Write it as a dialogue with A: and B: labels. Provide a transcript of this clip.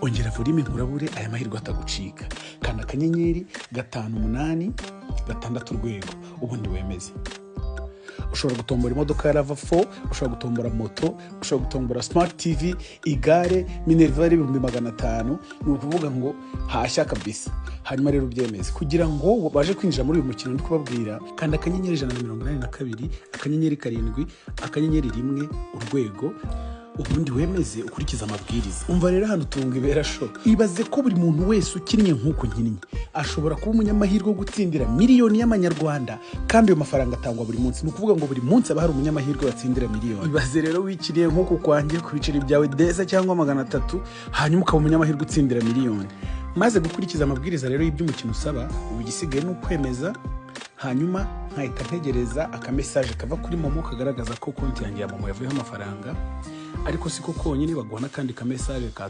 A: Ongera volume nkurabure aya mahirwe atagucika. Kanda *586#, ubundi wemeze. Ushobora gutombora imodoka ya RAV4, ushobora gutombora moto, ushobora gutombora smart TV, igare, minerval 500,000. Ni ukuvuga ngo hashya kabisa. Hanyuma rero ubyemeze. Kugira ngo baje kwinjira muri uyu mukino ndi kubabwira, kanda *182*7*1#, ubundi wemeze ukurikize amabwiriza. Umva rero, hano tunga ibera sho. Ibaze ko buri muntu wese ukinnye nk'uko nkinnye ashobora kuba umunyamahirwe wo gutsindira miliyoni y'amanyarwanda, kandi ayo mafaranga atangwa buri munsi. Ni ukuvuga ngo buri munsi haba hari umunyamahirwe watsindira miliyoni. Ibaze rero wikiriye nk'uku kwanjye ku biceri byawe deza cyangwa 300, hanyuma ukaba umunyamahirwe utsindira miliyoni. Maze gukurikiza amabwiriza rero y'iby'umukino usaba, ubu igisigaye ni ukwemeza, hanyuma nkahita ntegereza akamessage kava kuri MoMo kagaragaza ko konti yanjye ya MoMo yavuyeho amafaranga. Ariko siko konyine, baguha n'akandi kamessage ka